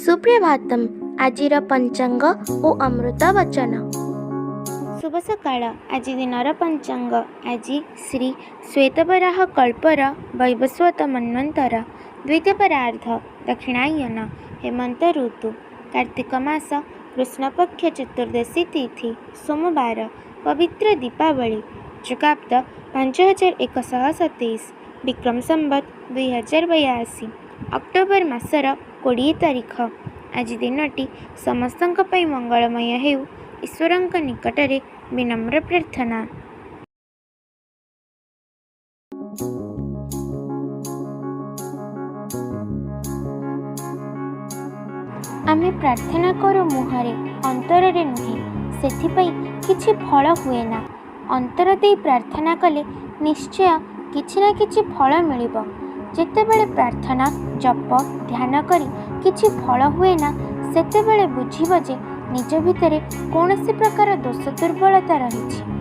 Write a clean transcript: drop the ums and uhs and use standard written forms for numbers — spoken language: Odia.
ସୁପ୍ରଭାତମ୍। ଆଜିର ପଞ୍ଚାଙ୍ଗ ଓ ଅମୃତ ବଚନ। ଶୁଭ ସକାଳ। ଆଜି ଦିନର ପଞ୍ଚାଙ୍ଗ। ଆଜି ଶ୍ରୀ ଶ୍ୱେତବରାହ କଳ୍ପର ବୈବସ୍ୱତ ମନ୍ୱନ୍ତର ଦ୍ୱିତୀୟ ପରାର୍ଦ୍ଧ, ଦକ୍ଷିଣାୟନ, ହେମନ୍ତ ଋତୁ, କାର୍ତ୍ତିକ ମାସ କୃଷ୍ଣପକ୍ଷ ଚତୁର୍ଦ୍ଦଶୀ ତିଥି, ସୋମବାର, ପବିତ୍ର ଦୀପାବଳି, ଯୁଗାବ୍ଦ 5127, ବିକ୍ରମ ସମ୍ବତ 2082, ଅକ୍ଟୋବର ମାସର 20 ତାରିଖ। ଆଜି ଦିନଟି ସମସ୍ତଙ୍କ ପାଇଁ ମଙ୍ଗଳମୟ ହେଉ, ଈଶ୍ୱରଙ୍କ ନିକଟରେ ବିନମ୍ର ପ୍ରାର୍ଥନା। ଆମେ ପ୍ରାର୍ଥନା କରୁ ମୁହଁରେ, ଅନ୍ତରରେ ନୁହେଁ। ସେଥିପାଇଁ କିଛି ଫଳ ହୁଏନା। ଅନ୍ତର ଦେଇ ପ୍ରାର୍ଥନା କଲେ ନିଶ୍ଚୟ କିଛି ନା କିଛି ଫଳ ମିଳିବ। ଯେତେବେଳେ ପ୍ରାର୍ଥନା, ଜପ, ଧ୍ୟାନ କରି କିଛି ଫଳ ହୁଏନା, ସେତେବେଳେ ବୁଝିବ ଯେ ନିଜ ଭିତରେ କୌଣସି ପ୍ରକାର ଦୋଷ ଦୁର୍ବଳତା ରହିଛି।